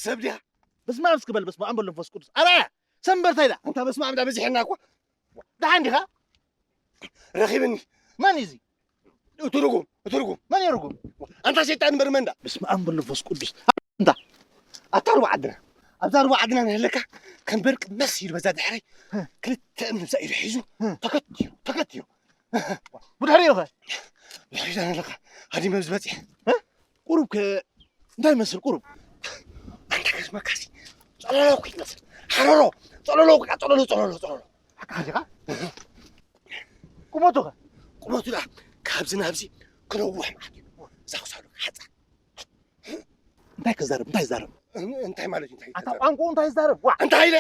ሰብ ዲኻ? በስመ ኣብ እስኪ በል፣ በስመ ኣብ በል መንፈስ ቅዱስ። ኣረ ሰንበርታ ኢላ። ኣንታ በስመ ኣብ እንዳ በዚሕና እኮ። ደሓን ዲኻ? ረኺብኒ። መን እዩ እዚ? እቲ ርጉም፣ እቲ ርጉም። መን እዩ ርጉም? ኣንታ ሰይጣን እምበር መን ዳ? በስመ ኣብ በል መንፈስ ቅዱስ። ኣንታ ኣታ ሩባ ዓድና። ኣብዛ ሩባ ዓድና ንህለካ ከም በርቂ መስ ኢሉ በዛ ድሕረይ ክልተ እምኒ ብዛ ኢዱ ሒዙ ተከቲሉ፣ ተከቲሉ። ብድሕሪኡ ኸ? ብድሕሪኡ ኣለካ ሃዲመ ምስ በፂሐ። ቁሩብ ከ እንታይ ይመስል ቁሩብ? ኣንታ ከስመካሲ ጸለሎ እኮ ይመስል። ሓረሮ ጸለሎ እኮ ጸለሎ ጸለሎ ጸለሎ። ሓቃ ዲኻ? ቁመቱ ኸ? ቁመቱ ደኣ ካብዚ ናብዚ ክነውሕ ማለት እዩ። እዛ ክሳዱ ሓጻር። እንታይ ክዛረብ? እንታይ ይዛረብ? እንታይ ማለት እዩ? እንታይ ኣታ ይዛረብ? ቋንቋኡ እንታይ ይዛረብ? ዋ! ኣንታ ሃይለ፣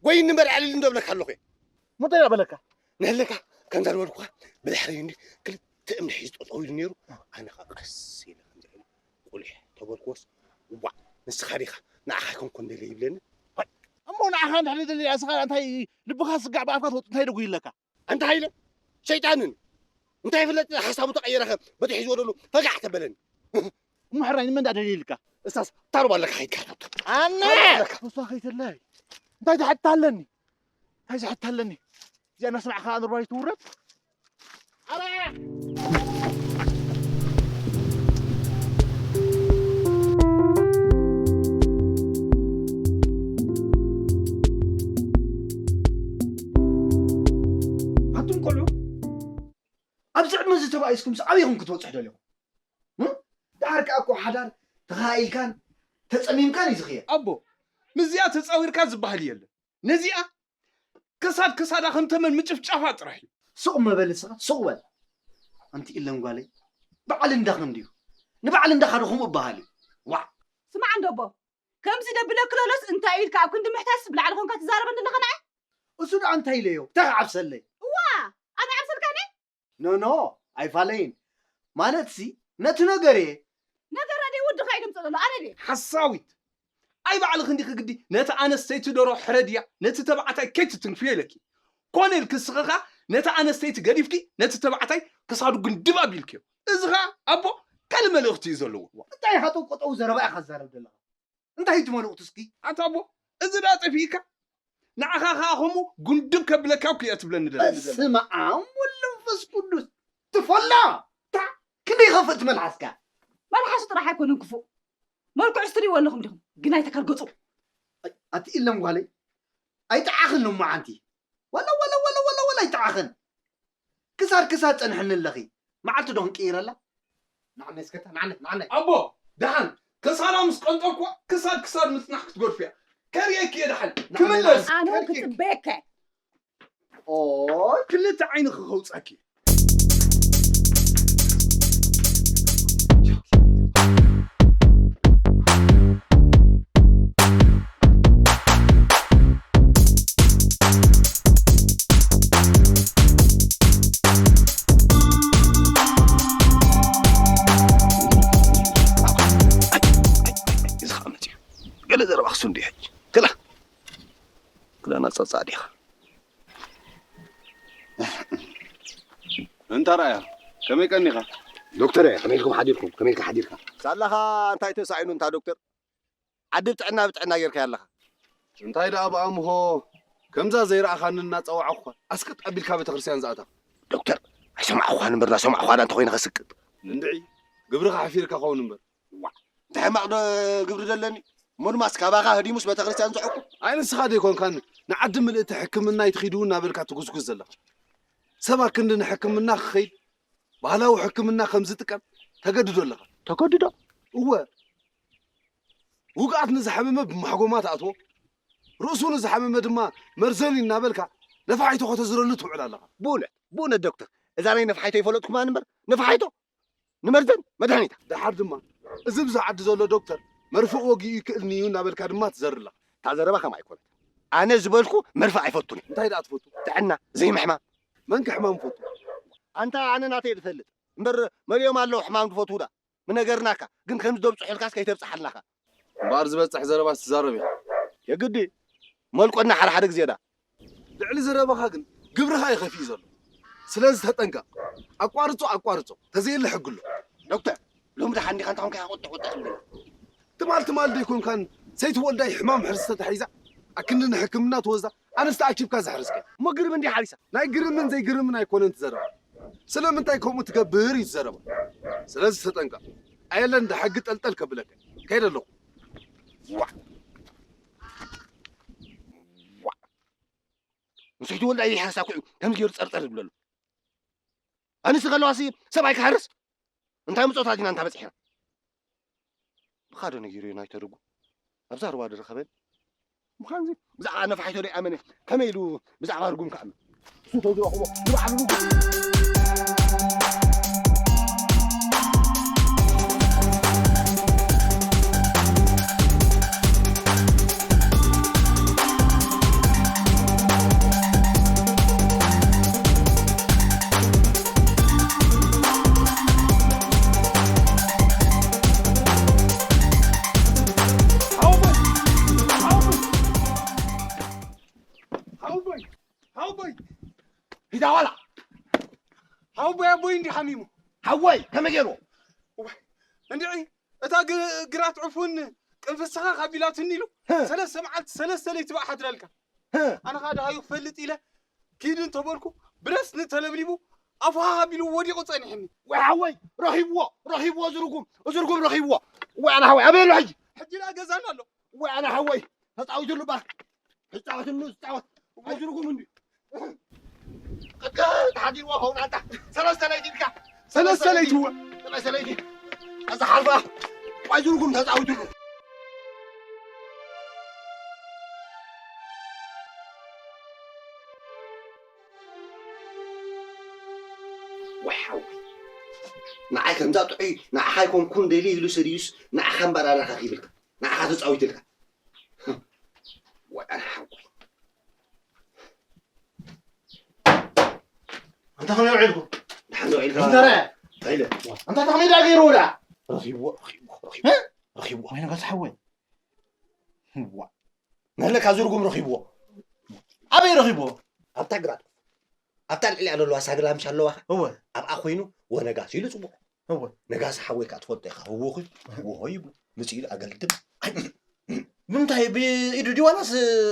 ጎይኒ እምበር ኣዕልል እንዶ እብለካ ኣለኹ እየ። እሞ እንታይ ደኣ በለካ? ንህለካ ከምዛ ዝበልኩኻ ብድሕረይ እንዲ ክልተ እምኒ ሒዙ ጠጠው ኢሉ ነይሩ። ኣነ ኸዓ ቀስ ኢለ ከምዚ ኢለ ቁሊሕ ተበልኩዎስ፣ ዋዕ ንስኻ ዲኻ ንዓኻ ኣይኮንኩን ደልየ ይብለኒ። ዋይ! እሞ ንዓኻ እንድሕር ደልየ ንስኻ እንታይ ልብኻ ስጋዕ ብኣፍካ ትወጽእ እንታይ ደጉ ኢለካ? ኣንታ ሃይለ ሸይጣንን እንታይ ይፍለጥ ሓሳቡ ተቐየረኸ በቲ ሒዝዎ ደሉ ፈጋሕ ተበለኒ። እሞ ሕራይ ንመን ደኣ ደልየ ኢልካ? እሳስ ታርባ ኣለካ ኸይድካ ዶክተር። ኣነ! ታርባ ኣለካ። እሳ ኸይተላይ እንታይ ትሓትት ኣለኒ? እንታይ ዝሓትት ኣለኒ? እዚኣ እናሰማዕካ ኣንርባይ ትውረድ? ኣረ! ኣቱም ቆልዑ፣ ኣብዚ ዕድመ እዚ ተባኢስኩምስ ኣበይ ኢኹም ክትበጽሑ ደሊኹም? እም? ደሓር ከኣ እኮ ሓዳር ተኻኢልካን ተጸሚምካን እዩ ዝኽየድ። ኣቦ፣ ምስዚኣ ተጻዊርካ ዝበሃል የለን። ነዚኣ ክሳድ ክሳዳ ከም ተመን ምጭፍጫፋ ጥራሕ እዩ። ሱቕ መበል ንስኻ፣ ሱቕ በል። ኣንቲ ኢለን ጓለይ፣ በዓል እንዳኽን ድዩ? ንበዓል እንዳኻ ዶ ከምኡ እበሃል እዩ? ዋዕ! ስማዕ እንዶ ኣቦ፣ ከምዚ ደብለክ ለሎስ እንታይ ኢልካ ኣብ ክንዲ ምሕታስ ብላዕሊ ኮንካ ትዛረበኒ ኣለኻ ንዓይ? እሱ ደኣ እንታይ ኢለዮ? እንታይ ክዓብሰለይ? እዋ፣ ኣነ ዓብሰልካኒ? ኖ፣ ኖ፣ ኣይፋለይን። ማለትሲ፣ ነቲ ነገር እየ። ነገር ኣደይ ወድኻ እዩ ድምፂ ዘሎ፣ ኣነ ድየ? ሓሳዊት! ኣይ ባዕልኺ እንዲኺ ግዲ ነቲ ኣነስተይቲ ደሮ ሕረድያ፣ ነቲ ተባዕታይ ከይትትንክፍዮ ኢለኪ። ኮነ ኢልኪ እስኺ ኸኣ ነቲ ኣነስተይቲ ገዲፍኪ፣ ነቲ ተባዕታይ ክሳዱ ግንድብ ኣቢልክዮ። እዚ ኸኣ ኣቦ ካልእ መልእኽቲ እዩ ዘለዎ። እንታይ ኢኻ ጠው ቆጠው ዘረባ ኢኻ ትዛረብ ዘለኻ? እንታይ እዩ እቲ መልእኽቱ እስኪ? ኣታ ኣቦ፣ እዚ ደኣ ጠፊእካ? ንዓኻ ኸኣ ኸምኡ ጉንድብ ከብለካ እኮ እየ ትብለኒ ደላ። በስመ ኣብ ወወልድ ወመንፈስ ቅዱስ። ትፎላ! እታ ክንደይ ይኸፍእ እቲ መልሓስካ? መልሓሱ ጥራሕ ኣይኮነን ክፉእ። መልክዑስ ትሪእዎ ኣለኹም ዲኹም? ግን ኣይተካርገጹ። ኣይ፣ ኣቲ ኢለም ጓለይ፣ ኣይጠዓኽን እሞ ሓንቲ። ወለ፣ ወለ፣ ወለ፣ ወለ፣ ወለ ኣይጠዓኽን። ክሳድ ክሳድ ጸንሕኒ ኣለኺ። መዓልቲ ዶ ክንቅይረላ? ንዓናይ እስከ፣ ንዓናይ፣ ንዓናይ። ኣቦ፣ ደሓን፣ ከሳዳ ምስ ቀንጠብኩዋ፣ ክሳድ ክሳድ ምጽናሕ ክትገድፉ እያ። ከርእየኪ እየ ደሓን። ንዓናይ፣ ክምለስ። ንዓናይ። ኣነ እውን ከርእየኪ። ክጽበየካ። ኦይ። ክልተ ዓይንኺ ከውጻኪ። እዚ ኸኣ መጺኡ። ገለ ዘረባ ክስንዱ እዩ ሕጂ። ክላ፣ ክላ ናጻጻ ዲኻ? እንታ ረኣያ፣ ከመይ ቀኒኻ? ዶክተር፣ ከመይ ኢልኩም ሓዲርኩም? ከመይ ኢልካ ሓዲርካ? ሳላኻ እንታይ ተሳኢኑ እንታ ዶክተር? ዓዲ ብጥዕና ብጥዕና ጌርካያ ኣለኻ። እንታይ ደኣ ብኣምሆ፣ ከምዛ ዘይረኣኻኒ እናጸዋዕኹኻ፣ ኣስቅጥ ኣቢልካ ቤተክርስትያን ዝኣተኻ። ዶክተር፣ ኣይሰማዕኹኻን እምበር፣ እናሰማዕኹኻ ደኣ እንተኾይነ ከስቅጥ። እንድዒ፣ ግብርኻ ሓፊርካ ኸውን እምበር። ዋዕ፣ እንታይ ሕማቕ ዶ ግብሪ ዘለኒ? እሞ ድማስ ካባኻ ህዲሙስ ቤተክርስትያን ዝሕኩ? ኣይ ንስኻ ዶ ኣይኮንካን ንዓዲ ምልእቲ ሕክምና ኣይትኺዱ እናበልካ ትጉስጉስ ዘለኻ? ሰብ ኣክንዲ ንሕክምና ክኸይድ፣ ባህላዊ ሕክምና ከም ዝጥቀም ተገድዶ ኣለኻ። ተገድዶ? እወ። ውግኣት ንዝሓመመ ብማሕጎማ ትኣትዎ፣ ርእሱ ንዝሓመመ ድማ መርዘኒ እናበልካ ነፋሒቶ ከተዝረሉ ትውዕል ኣለኻ። ብእውነት፣ ብእውነት ዶክተር፣ እዛ ናይ ነፋሒቶ ይፈለጥኩማ እምበር፣ ነፋሒቶ ንመርዘን መድሃኒታ። ደሓር ድማ፣ እዚ ብዚ ዓዲ ዘሎ ዶክተር መርፍእ ወጊኡ ይክእልኒ እዩ እናበልካ ድማ ትዘርላ። እታ ዘረባ ከም ኣይኮነት። ኣነ ዝበልኩ መርፍእ ኣይፈቱን እየ። እንታይ ደኣ ትፈቱ? ጥዕና፣ ዘይምሕማም። መን ክሕማም ፈቱ? ኣንታ ኣነ ናተይ እየ ዝፈልጥ። እምበር መሊኦም ኣለዉ ሕማም ዝፈትዉ ዳ። ምነገርናካ፣ ግን ከምዚ ደብጽሑልካስ ከይተብጽሓልናኻ። እምበኣር ዝበጽሕ ዘረባስ ትዛረብ ኢኻ። የግዲ፣ መልቆና ሓደ ሓደ ግዜ ዳ። ልዕሊ ዘረባኻ ግን ግብርኻ እዩ ከፊኡ ዘሎ። ስለዚ ተጠንቀቕ። ኣቋርጾ፣ ኣቋርጾ። ተዘየለ ሕጊ ኣሎ። ዶክተር፣ ሎሚ ደሓን ዲኻ? እንታይ ኾንካ ኢኻ ቁጥዕ ቁጥዕ ትብለኒ? ትማል ትማል ዶ ኣይኮንካን ሰይቲ ወልዳይ ሕማም ሕርሲ ተታሒዛ ኣክንዲ ንሕክምና ትወስዳ ኣነስ ተኣኪብካ ዘሕርስከ። እሞ ግርም እንዲያ ሓሪሳ። ናይ ግርምን ዘይግርምን ኣይኮነን እቲ ዘረባ። ስለምንታይ ከምኡ ትገብር እዩ እቲ ዘረባ። ስለዚ ተጠንቀቕ። ኣየለን እንዳ ሕጊ ጠልጠል ከብለከ። ከይደ ኣለኹ። ዋዕ። ዋዕ። ንሰይቲ ወልዳይ ዘይሓርሳ ኩዒ ከምዚ ገይሩ ጸርጸር ዝብለሉ። ኣንስቲ ከለዋሲ ሰብኣይ ክሃርስ እንታይ ምጾታት ኢና እንታ በጺሕና። ብኻዶ ነጊሩ እዩ ናይተደጉ ኣብዛ ሩባ ድረኸበን ምዃንዚ ብዛዕባ ነፋሒቶ ደይ ኣመነ ከመይ ኢሉ ብዛዕባ ርጉም ክኣምን እሱ ተዝረኽቦ ንባዕሉ ርጉም ሓውቦይ! ሓውቦይ! ሂዳ ዋላ! ሓውቦይ ኣቦይ እንዲ ሓሚሙ። ሓወይ ከመይ ገይሩ? እዋይ፣ እንድዒ እታ ግ- ግራት ዕፉን ቅንፍስኻ ካቢላትኒ ኢሉ ህ። ሰለስተ መዓልቲ ሰለስተ ለይቲ ባእ ሓድረልካ። ህ። ኣነ ኸኣ ደሃዩ ክፈልጥ ኢለ ኪድ እንተበልኩ ብረስኒ ተለብሊቡ ኣፉ ሃሃ ኣቢሉ ወዲቑ ጸኒሕኒ። ወይ ሓወይ ረኺብዎ ረኺብዎ ዝርጉም ዝርጉም ረኺብዎ። ወይ ኣነ ሓወይ ኣበይ ኣሎ ሕጂ? ሕጂ ደኣ ገዛና ኣሎ። ወይ ኣነ ሓወይ ተጻዊትሉ እባ። ይጻወትሉ ዝጻወት። ወይ ዝርጉም እንዲ። ቅድሚ ተሓዲርዎ ኸውን ኣንታ። ሰለስተ ለይቲ ኢልካ። ሰለስተ ለይቲ እወ። ሰለስተ ለይቲ። እዛ ሓልፋ። ወይ ዝርጉም ተጻዊትሉ። ወይ ሓወይ። ንዓይ ከምዛ ጥዑይ ንዓኻ ኣይኮንኩን ደልየ ኢሉ ሰድዩስ ንዓኻ እምበር ኣራኻኺ ይብልካ። ንዓኻ ተጻዊትልካ። ወይ ኣነ ሓወይ። ኣንታ ከመይ ውዒልኩም? ደሓን ዶ ውዒልካ? እንተ ረኣየ። እንታይ ኢለ? ኣንታ ከመይ ደኣ ገይርዎ ደኣ? ረኺብዎ፣ ረኺብዎ፣ ረኺብዎ። እ? ረኺብዎ። ወይ ነጋሲ ሓወይ። ዋ። መለካ ዝርጉም ረኺብዎ። ኣበይ ረኺብዎ? ኣብታ ግራት። ኣብታ ልዕሊኣ ዘለዋ ሳግላ ምሽ ኣለዋ። እወ። ኣብኣ ኮይኑ ወነጋሲ ኢሉ ጽውዖ። እወ። ነጋሲ ሓወይ ከኣ ትፈልጦ ኢኻ። እወ ኹ። እወ ይብሎ። ምጽእ ኢሉ ኣገልድም። ኣይ፣ ብምንታይ ብኢዱ ድዩ ዋላስ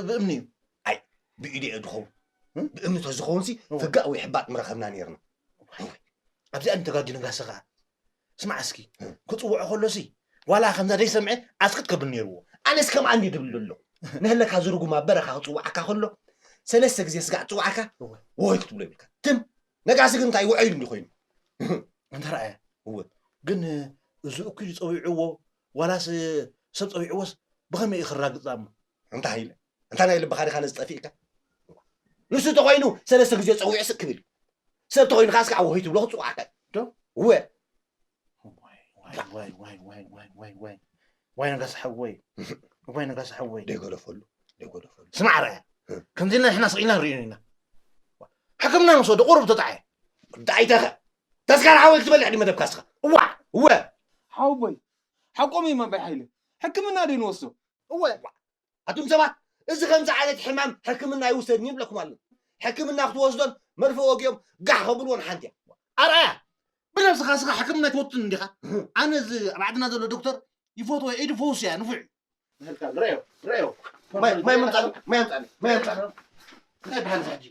ብእምኒ እዩ? ኣይ፣ ብኢዱ እየ ድኸውን። እ? ብእምኒ ተዝኸውንሲ እወ። ፍጋእ ወይ ሕባጥ ምረኸብና ነይርና። እወ። ኣብዚኣ ንተጋጊ ነጋሲ ኸኣ። ስማዕ እስኪ፣ እ። ክጽውዖ ከሎሲ ዋላ ከምዛ ዘይሰምዐ ኣስክት ከብል ነይርዎ። ኣነስ ከምኣ እንዲ ድብል ኣለኹ። ነህለካ ዝርጉም ኣብ በረኻ ክጽውዓካ ከሎ ሰለስተ ግዜ ስጋዕ ጽውዓካ እወ። ወይ ክትብሎ ይብልካ። ትም ነጋሲ ግን እንታይ ውዑይ እንዲ ኮይኑ። እንተ ረኣየ። እወ። ግን እዚ እኩይ ጸዊዕዎ ዋላስ ሰብ ጸዊዕዎስ ብኸመይ እዩ ክራግጽ እሞ? እንታይ ኢለ? እንታይ ናይ ልብኻ ዲኻ ነዚ ጠፊእካ? ንሱ ተኾይኑ ሰለስተ ግዜ ጸዊዑ ስቅ ክብል እዩ። ሰብ ተኾይኑ ከኣ እስካዕ ወሆይ ትብሎ ክጽውዓካ እዩ። ዶ? እወ። ዋይ፣ ዋይ፣ ዋይ። ዋይ ነጋሲ ሓወይ። ዋይ ነጋሲ ሓወይ። ደይገደፈሉ፣ ደይገደፈሉ። ስማዕ ረኣያ። እ። ከምዚ ኢልና ንሕና ስቕ ኢልና ንርእዮ ኢና። ሕክምና ንወስዶ ቁሩብ ተጣዕየ። ዳይተኸ። ተስካር ሓወይ ክትበልዕ ድዩ መደብካ እስኻ? እዋ፣ እወ። ሓወቦይ፣ ሓቆም እዮም ኣባይ ሓይለ። ሕክምና ዶ ንወስዶ? እወ። ኣቱም ሰባት፣ እዚ ከምዚ ዓይነት ሕማም ሕክምና ይውሰድን ይብለኩም ኣሎ። ሕክምና ክትወስዶን መርፌ ወጊኦም ጋሕ ከብልዎን ሓንቲ እያ። ኣርኣያ፣ ብነብስኻ እስኻ ሕክምና ኣይትወስድን እንዲኻ? ኣነ እዚ ኣብ ዓድና ዘሎ ዶክተር ይፈትዎ፣ ኢዱ ፈውሲ እያ፣ ንፉዕ እዩ። ንህልካ፣ ንረዮ፣ ንረዮ። ማይ፣ ማይ ምምጻእ፣ ማይ ኣምጻእ፣ ማይ ኣምጻእ። እንታይ በሃል እዚ ሕጂ?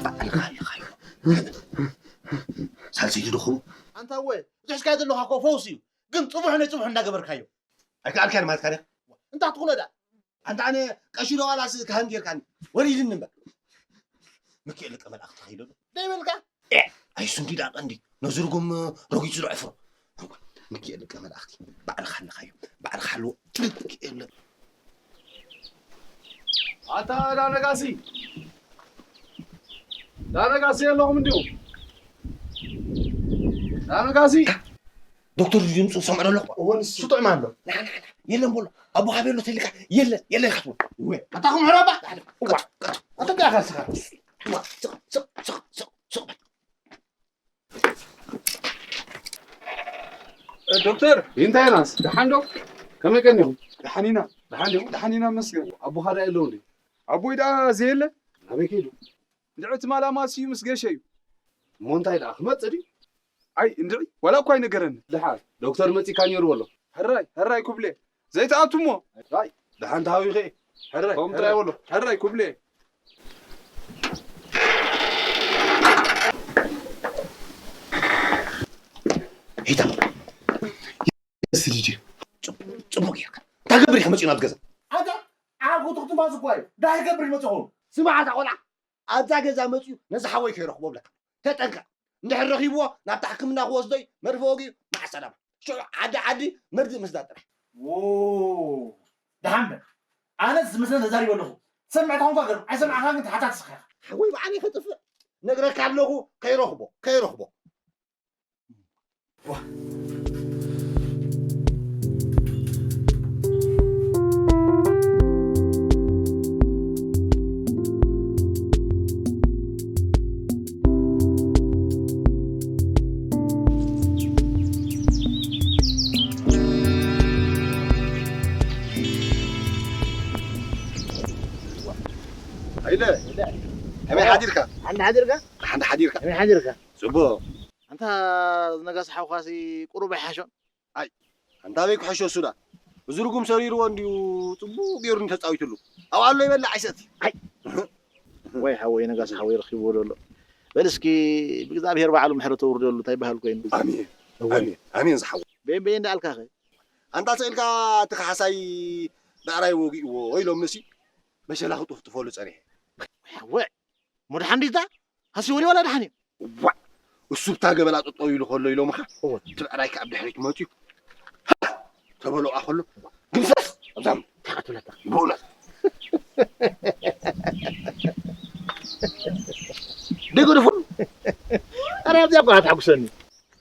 ባዕልኻ ኣለኻዮ። ሳልሰይቲ ድኹም። ኣንታ እወ፣ እዚ ሒዝካዮ ዘለኻ እኮ ፈውሲ እዩ። ግን ጽቡሕ ናይ ጽቡሕ እንዳገበርካዮ። ኣይከኣልካን ማለትካ ድያ? እንታይ ትኽእሎ ደኣ? ኣንታ ኣነ ቀሺ ዶ ዋላስ ካህን ጌርካኒ? ወሪድኒ እምበር። ሚካኤል ሊቀ መላእኽቲ ተኸይዶ ዶ? ደይበልካ? ኤ፣ ኣይሱ እንዲ ደኣ ቀንዲ። ነዚ ርጉም ረጊጹ ዶ ዕፍሮ? ሚካኤል ሊቀ መላእኽቲ፣ ባዕልኻ ኣለኻዮ። ባዕልኻ ኣለዎ። ሚካኤል። ኣታ ዳነጋሲ። ዳነጋሲ የለኹም እንዲሁ። ዳነጋሲ። ዶክተር ድምፁ ሰምዖ ኣለኹ። እወ፣ ንሱ። ስጡዕ ማን ኣሎ? ንዓ፣ ንዓ፣ ንዓ። የለን በሎ። ኣቦ ሃቤሎ ተልካ፣ የለን፣ የለን ኢኻ ትብል። እወ። ኣታ ኹም ሕረባ። እዋ። ኣታ እንታይ ኢኻ ንስኻ? እዋ። ስቕ፣ ስቕ፣ ስቕ፣ ስቕ፣ ስቕ በል። ዶክተር፣ እንታይ ናስ? ደሓን ዶ? ከመይ ቀኒኹም? ደሓን ኢና። ደሓን ዲኹም? ደሓን ኢና መስገን። ኣቦኻ ደኣ የለውን ድዩ? ኣቦይ ደኣ ዘየለ? ኣበይ ከይዱ? እንድዒ ትማል ኣማስዩ ምስ ገሸ እዩ። እሞ እንታይ ደኣ ክመጽእ ድዩ? ኣይ እንድዒ ዋላ እኳ ኣይነገረኒ። ደሓን ዶክተር መጺካ ነይሩ በሎ። ሕራይ ሕራይ ኩብሌ ዘይትኣቱ እሞ። ኣይ ደሓን ተሃዊኸ። ሕራይ ከምኡ ጥራይ በሎ። ሕራይ ኩብሌ። ሂታ ስዲጂ ጽቡቅ ጌርካ እንታይ ገብር ኢኻ መጺኡ ናብ ገዛ? ኣታ ዓርኩ ትኽትማስ እኳ እዩ ዳይ ገብር ይመጽኹም። ስማዕ ኣታ ቆልዓ ኣብዛ ገዛ መጺኡ ነዚ ሓወይ ከይረኽቦ ብለካ ተጠንቀቕ። እንድሕር ረኺብዎ ናብታ ሕክምና ክወስዶ እዩ መርፌ ወጊኡ ማዕ ሰላማ። ሽዑ ዓዲ ዓዲ መርዚ ምስዳ ጥራሕ። ደሓን በል። ኣነስ ዝመስለን ተዛሪበ ኣለኹ። ትሰምዕ ተኾንካ ገርም ኣይሰማዕካን ግን ተሓታቲ ስኻ ኢኻ። ሓወይ ብዓለይ ከጥፍእ ነግረካ ኣለኹ። ከይረኽቦ ከይረኽቦ። ሃይለ፣ ከመይ ሓዲርካ? ሓንቲ ሓዲርካ? ሓንቲ ሓዲርካ? ከመይ ሓዲርካ? ጽቡቕ። ኣንታ ነጋሲ ሓውኻሲ ቁሩብ ኣይሓሾን? ኣይ፣ ኣንታ ኣበይ ክሕሾ እሱ ደኣ? እዚ ርጉም ሰሪርዎ እንድዩ ጽቡቕ ገይሩ ተጻዊትሉ። ኣብኣ ኣሎ ይበልዕ ኣይሰቲ። ኣይ። ወይ ሓወይ ነጋሲ ሓወይ ረኺብዎ ዶ ኣሎ? በል እስኪ ብእግዚኣብሄር ባዕሉ ምሕረቱ ኣውርደሉ እንታይ በሃል ኮይኑ? ኣሜን። እወ። ኣሜን። ኣሜን ዝሓወይ። በየን በየን እንዳኣልካ ኸ? ኣንታ ስቕ ኢልካ እቲ ካሕሳይ ብዕራይ ወጊእዎ ኢሎምሲ መሸላ ክጥፍጥፈሉ ጸኒሐ። ወይ ሓወይ። እሞ ደሓን ድዩ እታ? ሃሲ ወዲ ዋላ ደሓን እዩ? ዋዕ! እሱ ብታ ገበላ ጠጠው ኢሉ ከሎ ኢሎምኻ፣ እወ። እቲ ብዕራይ ከኣ ብድሕሪት መጺኡ፣ ሃ! ተበልዖ ከሎ፣ ግምሰስ! ኣብዛም! እንታይ ክትብለካ? ብእውነት። ደገደፉን? ኣረ ኣብዚኣ እኮ ኣትሓጉሰኒ።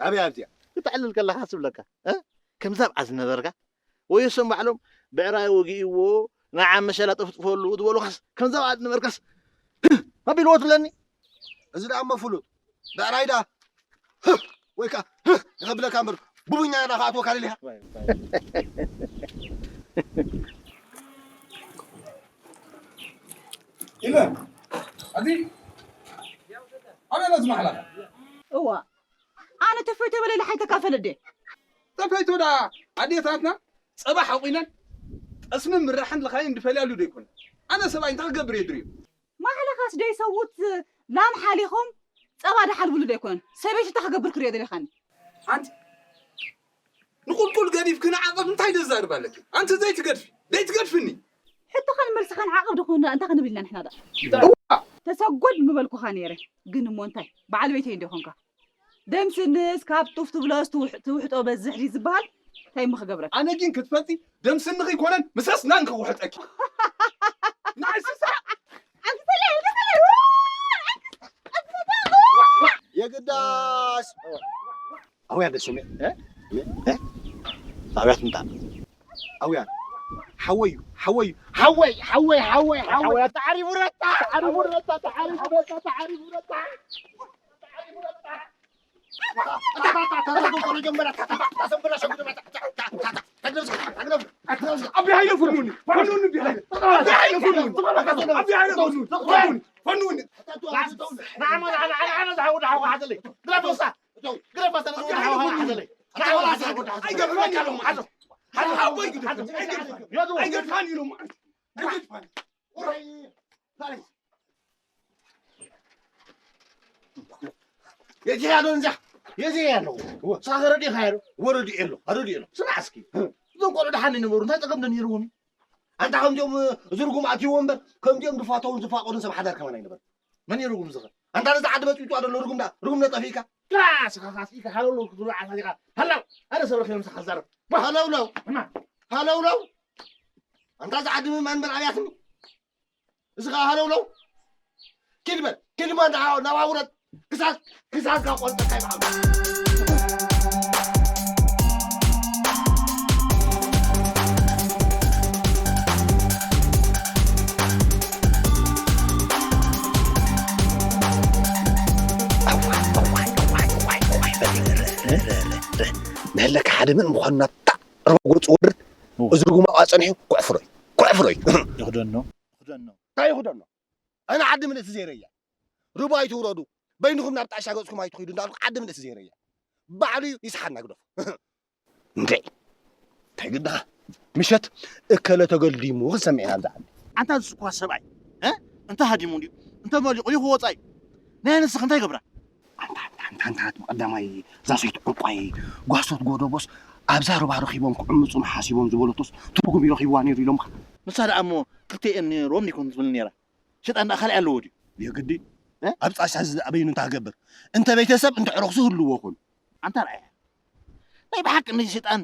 ኣበይ ኣብዚኣ? ክተዕልል ከለኻ ዝብለካ፣ እ? ከምዛ ኣብኣ ዝነበርካ፣ ወይ እሶም ባዕሎም ብዕራይ ወጊእዎ፣ ንዓ መሸላ ጠፍጥፈሉ ዝበሉኻስ፣ ከምዛ ኣብኣ ዝነበርካስ፣ ኣቢልዎ ትብለኒ? እዚ ደኣ እሞ ፍሉጥ። ብዕራይ ደኣ፣ ህህ፣ ወይ ከኣ፣ ህህ፣ ይኸብለካ እምበር፣ ቡቡኛ ኢና ከኣትወካ ደሊኻ። ኢለ፣ ኣቲ፣ ኣበይ ነዚ ማሕላኻ? እዋ፣ ኣነ ተፈይቶ በለ ኢለ ሓይተካፈለ ድየ? ተፈይቶ ደኣ ኣዴታትና ጸባ ሓቑነን ጠስምን ምራሕን ልኻየን ድፈልያሉ ዶ ኣይኮነን? ኣነ ሰብኣይ እንታይ ክገብር እየ ድርዮ? ማሕለኻስ ደይሰውት ላም ሓሊኾም ጸባ ድሓልብሉ ዶ ኣይኮነን? ሰበይቲ እንታይ ክገብር ክርእዮ ደሊኻኒ? ኣንቲ ንቁልቁል ገዲፍኪ ንዓቐብ እንታይ ደዛርብ ኣለኪ? ኣንቲ ዘይትገድፊ፣ ደይትገድፍኒ። ሕቶኻን መልስኻን ዓቐብ ዶ ክህልወና እንታይ ክንብል ኢና ንሕና ደኣ? እዋ! ተሰጎድ ምበልኩኻ ነይረ፣ ግን እሞ እንታይ? በዓል ቤተይ እንዶ ኾንካ። ደም ስንስ ካብ ጡፍ ትብሎስ ትውሕ-፣ ትውሕጦ በዝሕ ድዩ ዝበሃል? እንታይ እሞ ክገብረካ? ኣነ ግን ክትፈልጢ ደም ስንኺ ኣይኮነን፣ ምሰስ ናንኪ ክውሕጠኪ። ንዓይ ስሳ! የግዳስ ኣውያ ደስ ይብል። እ? እ? ኣውያ ትምጣ። ኣውያ። ሓወይ እዩ፣ ሓወይ እዩ። ሓወይ፣ ሓወይ፣ ሓወይ፣ ሓወይ። ኣውያ ተዓሪቡ ረታ፣ ተዓሪቡ ረታ፣ ተዓሪቡ ረታ፣ ተዓሪቡ ረታ። ኣቢ ሃይለ ፈኑኒ፣ ፈኑኒ ኣቢ ሃይለ፣ ኣቢ ሃይለ ፈኑኒ፣ ኣቢ ሃይለ ፈኑኒ፣ ፈኑኒ፣ ፈኑኒ። ንዓማ፣ ንዓማ፣ ንዓማ ዝሓወ፣ ዝሓወ ሓዘለይ። ግረፍ ወሳ፣ ግረፍ ወሳ፣ ንዓማ ሓዘለይ። ንዓማ ሓዘለይ። ኣይገድፋን ኢሎም፣ ሓዞ። ሓዞ፣ ሓዞ፣ ሓዞ። ኣይገድፋን ኢሎም፣ ኣይገድፋን። የዚ ያለው እንዛ፣ የዚ ያለው። እወ። ሳኸ ረዲኻ ያለው? ወረዲ የሎ፣ ረዲ የሎ። ስማዕ እስኪ። እዞም ቆልዑ ደሓን ይነበሩ፣ እንታይ ጸገም ዶ ነይርዎም? ኣንታ ከምዚኦም፣ እዚ ርጉም ኣትይዎ እምበር፣ ከምዚኦም ዝፋተውን ዝፋቐሩን ሰብ ሓዳር ከማን ኣይነበረን። መን እዩ ርጉም ዝኸ? ኣንታ ነዚ ዓዲ በጥቢጡ ኣሎ ርጉም ደኣ፣ ርጉም ነጠፊእካ። ግራ ስኻ ካስኢካ ሃለውለው ክትብሎ ዓሳ ዲኻ? ሃላው! ኣነ ሰብ ረኺበ ምሳኻ ክዛረብ። ሃለውለው! እማ! ሃለውለው! ኣንታ እዚ ዓዲ ምእማን እምበር ኣብያትኒ። እዚ ኸዓ ሃለውለው። ኪድ በል፣ ኪድ እሞ ናብ፣ ናብ ውረድ። ክሳድ፣ ክሳድካ ቆርጠካ ይብዓል። እዋይ፣ እዋይ፣ እዋይ፣ እዋይ፣ እዋይ፣ በል፣ ረ፣ ረ፣ ረ፣ ረ፣ ረ። መለካ ሓደ ዓዲ ምን ምዃንና ታዕ ርባ ገጹ ወርድ። እዎ። እዚ ርጉም ኣብኣ ጸኒሑ ኩዕፍሮይ፣ ኩዕፍሮይ። ይኽደኖ፣ ይኽደኖ። እንታይ ይኽደኖ? ኣነ ዓዲ ምልእቲ ዘይረያ። ርባ ኣይትውረዱ። በይንኹም ናብ ጣሻ ገጽኩም ኣይትኺዱ እንዳልኩ ዓዲ ምልእቲ ዘይረያ። ባዕሉ እዩ ይስሓና ግደፎ። እንዴ! እንታይ ግድኻ? ምሸት እከለ ተገልዲሙ ክንሰምዕ ኢና ኣብዚ ዓዲ። ኣንታ ንሱ እኳ ሰብኣይ፣ እ? እንተ ሃዲሙ እንድዩ፣ እንተ መሊቑ እዩ ክወጻ እዩ። ናይ ኣንስኽ እንታይ ይገብራ? ኣንታ፣ ኣንታ፣ ኣንታ፣ ኣንታ፣ ብቐዳማይ እዛ ሰይቲ ዕንቋይ ጓሶት ጎደቦስ ኣብዛ ሩባ ረኺቦም ክዕምጹና ሓሲቦም ዝበለቶስ ትርጉም ይረኺብዋ ነይሩ ኢሎምኻ። ንሳ ደኣ እሞ ክልቴኤን ነይሮም ይኮን ትብል ነይራ። ሸጣን ደኣ ካልኣይ ኣለዎ ድዩ? የግዲ። እ? ኣብ ጻሻ እዚ ኣበይኑ እንታይ ክገብር? እንተ ቤተሰብ እንተ ዕረኽሱ ህልዎ ኹን። ኣንታ ርኣያ። ናይ ብሓቂ ነዚ ሸጣን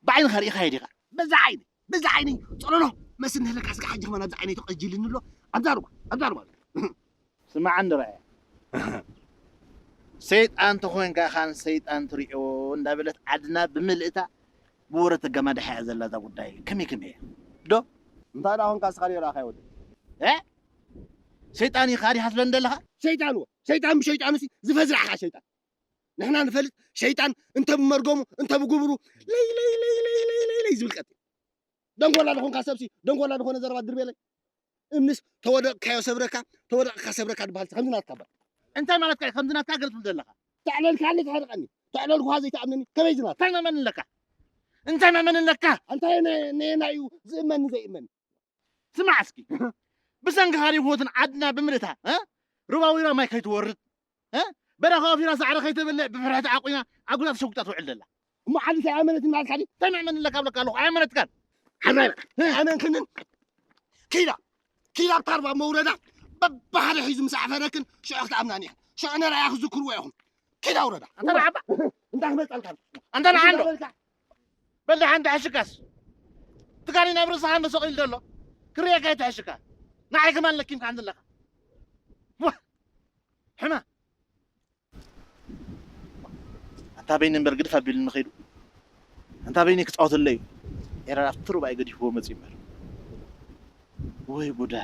ብዓይንኻ ርኢኻዮ ዲኻ? በዛ ዓይኒ፣ በዛ ዓይኒ ጸለሎ መስል ንህለካ ስጋ ሓጂ ከማን ኣብዛ ዓይነይ ተቐጅልኒ ኣሎ። ኣብዛ ሩባ፣ ኣብዛ ሩባ። ስማዕ እንዲ ርኣያ። ሰይጣን ተኾይንካ ኢኻን ሰይጣን ትሪኦ እንዳበለት ዓድና ብምልእታ ብወረ ተጋማድሓ እያ ዘላ እዛ ጉዳይ። ከመይ ከመይ እያ? ዶ? እንታይ ደኣ ኾንካ እስኻ ርኣኻ ይወድ? እ? ሰይጣን ኢኻ ዲኻ ትብለኒ ዘለኻ? ሰይጣን እዎ። ሰይጣን ብሸይጣኑ ሲ ዝፈዝራዕኻ ሸይጣን። ንሕና ንፈልጥ ሸይጣን እንተ ብመርገሙ እንተ ብግብሩ ለይ ለይ ለይ ለይ ለይ ለይ ለይ ዝብል ቀጥ። ደንጎላ ዝኾንካ ሰብሲ ደንጎላ ዝኾነ ዘረባ ድርቤለይ። እምንስ ተወደቕካዮ ሰብረካ፣ ተወደቕካ ሰብረካ ድበሃል ከምዚ ናትካ እባ። እንታይ ማለትካ እዩ ከምዚ ናትካ ገለ ትብል ዘለኻ? ተዕለልካኒ ተሕርቐኒ፣ ተዕለልኩኻ ዘይትኣምነኒ ከመይ ዝናትካ? እንታይ መመን ኣለካ? እንታይ መመን ኣለካ? እንታይ ነ-፣ ነየናይ እዩ ዝእመኒ ዘይእመኒ? ስማዕ እስኪ፣ ብሰንክኻ ድዩ ህይወትን ዓድና ብምልእታ፣ እ? ሩባ ወይራ ማይ ከይትወርድ፣ እ? በረኻ ወፊራ ሳዕሪ ከይተበልዕ ብፍርሒ ተዓቂና ኣብ ጉዳ ተሸጉጣ ትውዕል ዘላ። እሞ ዓዲ እንታይ ኣመነት እናልካ ድዩ? እንታይ መእመን ኣለካ ብለካ ኣለኹ፣ ኣየመነትካን። ሓራይ በል። ኣመንክንን ኪዳ፣ ኪዳ ኣብ ታርባ መውረዳ በባሓደ ሒዙ ምስ ኣዕፈረክን ሽዑ ክትኣምናን ኢኽን። ሽዑ ነራያ ክዝክርዎ ኢኹም። ኪዳ ውረዳ። ኣንታ ንዓባ። እንታይ ክመጻልካ? ኣንታ ንዓንዶ። በል ደሓን ተሕሽካስ። ትጋኒ ናብ ርእስኻ እንዶ ሰቒሉ ዘሎ። ክርእየካ ይትሕሽካ። ንዓይ ከማን ለኪምካ እንድለኻ። ዋ! ሕማ። ኣንታ በይኒ እምበር ግድፍ ኣቢሉኒ ኸይዱ። ኣንታ በይኒ ክጻወተለይ እዩ። ኤረር ኣብቲ ሩባይ ገዲፍዎ መጺኡ እምበር። ወይ ጉዳ።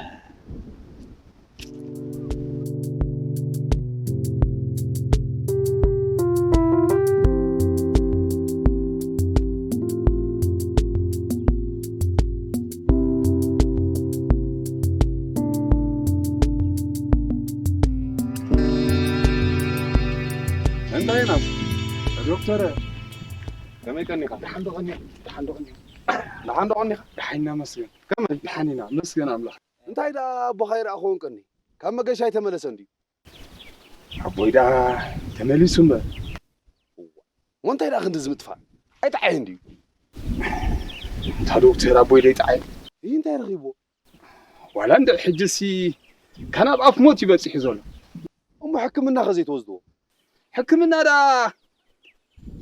እንታይ ኢና? ዶክተር፣ ከመይ ቀኒኻ? ደሓን ዶ ቀኒኻ? ደሓን ዶ ቀኒኻ? ደሓን ዶ ቀኒኻ? ደሓን ኢና መስገን። ከመይ? ደሓን ኢና መስገን ኣምላኽ። እንታይ ደኣ ኣቦኻ ይረኣኽዎን ቀኒ? ካብ መገሻ ኣይተመለሰን ድዩ? ኣቦይ ደኣ ተመሊሱ እምበር። እሞ እንታይ ደኣ ክንድዚ ምጥፋእ? ኣይጠዓየን ድዩ? እንታ ዶክተር ኣቦይ ደይጠዓየ። እይ እንታይ ረኺብዎ? ዋላ እንድዒ ሕጂሲ ካን ኣብ ኣፍ ሞት እዩ በጺሑ ዘሎ። እሞ ሕክምና ከ ዘይትወስድዎ? ሕክምና ደኣ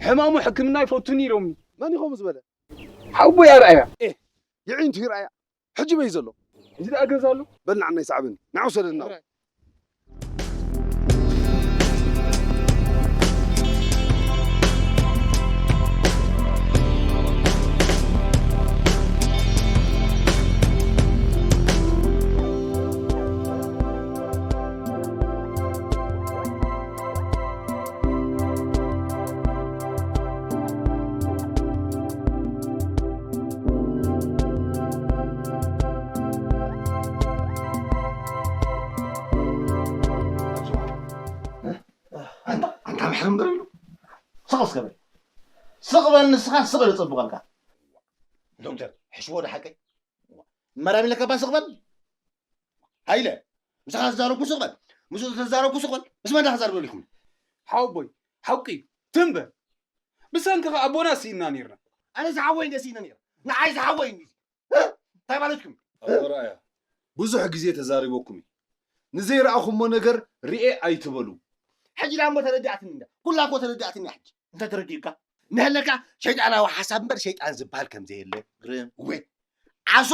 ሕማሙ ሕክምና ኣይፈቱን ኢሎምኒ። መን እዩ ከምኡ ዝበለ? ሓወቦይ ኣርኣያ። ኤ፣ የዒንቱ ይርኣያ። ሕጂ በይ ዘሎ? ሕጂ ደኣ ገዛ ኣሎ? በል ንዓና ይስዓበኒ። ንዓ ውሰደና። ኣንታ፣ ኣንታ ምሕር እምበር ኢሉ። ስቕ እስከ በል። ስቕ በል ንስኻ፣ ስቕ ኢሉ ጽቡቐልካ። ዶክተር፣ ሕሽዎ ዶ ሓቀይ? መራሚ ለካ እባ ስቕ በል። ሃይለ፣ ምሳኻ ተዛረብኩ ስቕ በል። ምስኡ ተዛረብኩ ስቕ በል። ምስ መን ዳ ክዛረብ ደሊኹም? ሓወቦይ፣ ሓቂ እዩ። ትም በል። ብሰንክኻ ኣቦና ስኢንና ነይርና። ኣነ ዝሓወይ እንደ ስኢነ ነይረ። ንዓይ ዝሓወይ እንዲ። እ? እንታይ ማለትኩም? ኣቦ ረኣያ፣ ብዙሕ ግዜ ተዛሪበኩም እዩ። ንዘይረኣኹሞ ነገር ርኤ ኣይትበሉ። ሕጂ ዳሞ ተረዳእትኒ እንዳ። ኩላ እኮ ተረዳእትኒ ሕጂ። እንታይ ተረዲእካ? ንህለካ ሸይጣናዊ ሓሳብ እምበር ሸይጣን ዝበሃል ከም ዘየለ። ግርም። እወ። ዓሶ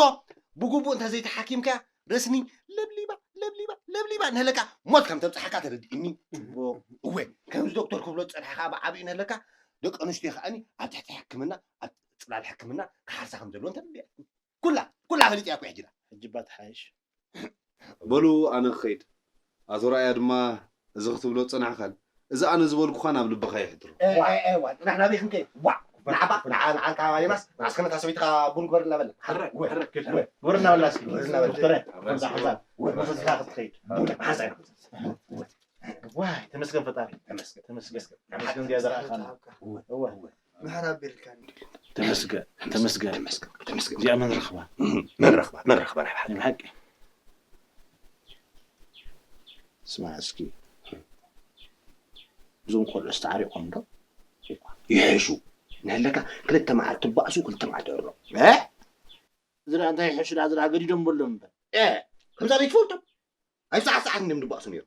ብግቡእ እንተ ዘይተሓኪምካያ ረስኒ ለብሊባ፣ ለብሊባ፣ ለብሊባ ንህለካ ሞት ከም ተብጽሓካ ተረዲእኒ። ጽቡቕ። እወ። ከምዚ ዶክተር ክብሎ ዝጸንሐ ከኣ ብዓቢኡ ንህለካ ደቂ ኣንስትዮ ከኣኒ ኣብ ትሕቲ ሕክምና፣ ኣብ ጽላል ሕክምና ክሓርሳ ከም ዘለወን ተረዲኣትኒ። ኩላ፣ ኩላ ፈሊጥያ እኮ ሕጂ ዳ። ሕጂ እባ ትሓይሽ። በሉ ኣነ ክኸይድ። ኣቶ ረኣያ ድማ እዚ ክትብሎ ዝጸናሕካን፣ እዚ ኣነ ዝበልኩኻን ኣብ ልብኻ የሕድሮ። ኤ፣ ኤ፣ ኤ፣ ዋ፣ ጽናሕ ናበይ ክንከይድ? ዋ። ንዓባ ንዓ ንዓን ካባ የማስ ንዓስከ ነታ ሰበይትኻ ቡን ግበር እናበላ። ሕረ፣ ሕረ፣ ሕረ። ግበር እናበላ እስኪ። ግበር እናበላ። ዶክተረ፣ ከምዛ ሓንሳብ፣ ወይ መሰስኻ ክትኸይድ። ቡን ሓንሳብ። ዋይ፣ ተመስገን ፈጣሪ። ተመስገን። ተመስገን። ተመስገን እዚኣ ዘርኣኻና። እወ። ምሕረት ኣቢልካኒ። ተመስገን፣ ተመስገን። ተመስገን፣ ተመስገን። እዚኣ መን ረኽባ? መን ረኽባ? መን ረኽባ? ናይ ብሓቂ። ናይ ብሓቂ። ስማዕ እስኪ። እዞም ቆልዑ ዝተዓሪቖም ዶ? ይሕሹ። ንህለካ ክልተ መዓልቲ ባእሱ፣ ክልተ መዓልቲ ዕሮ። እ? እዚ ደኣ እንታይ ይሕሹ ደኣ፣ እዚ ደኣ ገዲዶም በሎም እምበር። እ፣ ከምዛ ዘይትፈልጡ? ኣብ ሰዓት ሰዓት እንድም ድባእሱ ነይሩ።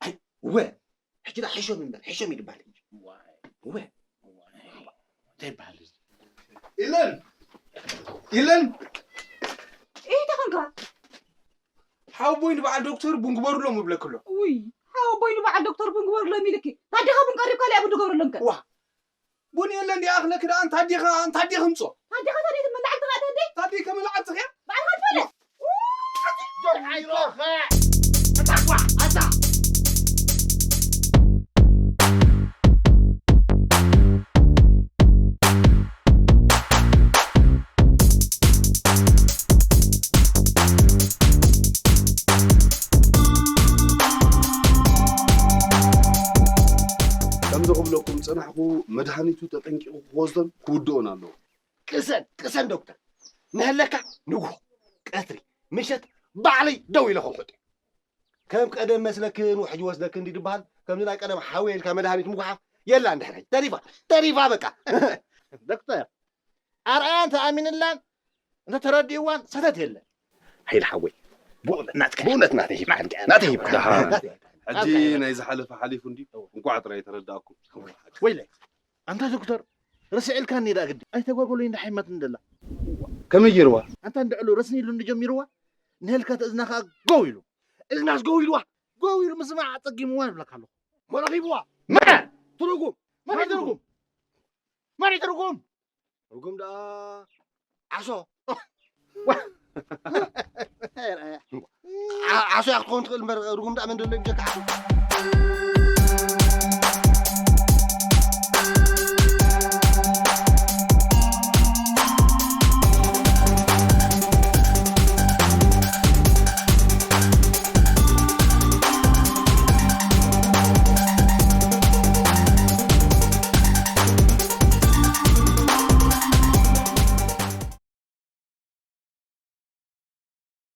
ኣይ፣ እወ። ሕጂ ደኣ ሕሾም እምበር፣ ሕሾም እዩ ድበሃል እንጂ። ዋይ። እወ። እንታይ ይበሃል እዚ? ኢለን! ኢለን! እንታይ ኾንካ? ሓወቦይ ንበዓል ዶክተር ቡን ግበሩሎም እብለኪ ኣሎ። ውይ፣ ሓወቦይ ንበዓል ዶክተር ቡን ግበሩሎም ኢልኪ። ታዲኻ ቡን ቀሪብካ፣ ሊኣ ቡን ትገብረሎም ከ? ዋ፣ ቡን የለን ዲኣኽለኪ ደኣ፣ እንታይ ዲኻ፣ እንታይ ዲኺ ምጾ? እንታይ ዲኻ፣ እንታይ ዲኺ መላዕልቲ ኸኣ ተንደይ? እንታይ ዲኺ መላዕልቲ ኸኣ? ባዕልኻ ትፈልጥ። ዶር ኣይሮኸ። ኣታ ኳ፣ ኣታ። ከምዚ ክብለኩም ጸናሕኩ፣ መድሃኒቱ ተጠንቂቑ ክወስዶን ክውድኦን ኣለዎ። ቅሰን፣ ቅሰን ዶክተር። ንህለካ ንግሆ፣ ቀትሪ፣ ምሸት ባዕለይ ደው ኢለ ከውሕጥ። ከም ቀደም መስለክን ውሕጅ ወስደክን እንዲ ድበሃል፣ ከምዚ ናይ ቀደም ሓወይ ኢልካ መድሃኒት ምጉሓፍ የላን ድሕረይ። ተሪፋ፣ ተሪፋ በቃ። ዶክተር፣ ኣርኣያን ተኣሚንላን እንተ ተረዲእዋን ሰተት የለን። ሓይል ሓወይ፣ ብእውነት ናትካ፣ ብእውነት ናተይ ሂብካ፣ ናተይ ሂብካ። ደሓን። ናተይ ሂብካ። ሕጂ ናይ ዝሓለፈ ሓሊፉ እንድዩ። እንቋዕ ጥራይ ተረዳእኩም። ወይለይ፣ ኣንታ ዶክተር፣ ረሲዕልካኒ ደኣ ግዲ። ኣይተጓጎለይ እንዳ ሓይማት እንደላ። ከመይ ገይርዋ? ኣንታ እንድዕሉ ረስኒ ኢሉ እንድጀሚርዋ፣ ንህልካ እዝና ከኣ ጎው ኢሉ። እዝናስ ጎው ኢልዋ? ጎው ኢሉ ምስማዕ ኣጸጊምዋ ይብለካ ኣለኹ። መን ረኺብዋ? መን? ትርጉም። መን እዩ ትርጉም? መን እዩ ትርጉም? ርጉም ደኣ ዓሶ። ዓ-፣ ዓሶ እያ ክትኸውን ትኽእል እምበር ርጉም ደኣ መን ደሎ እዩ ብጀካ ዓሶ?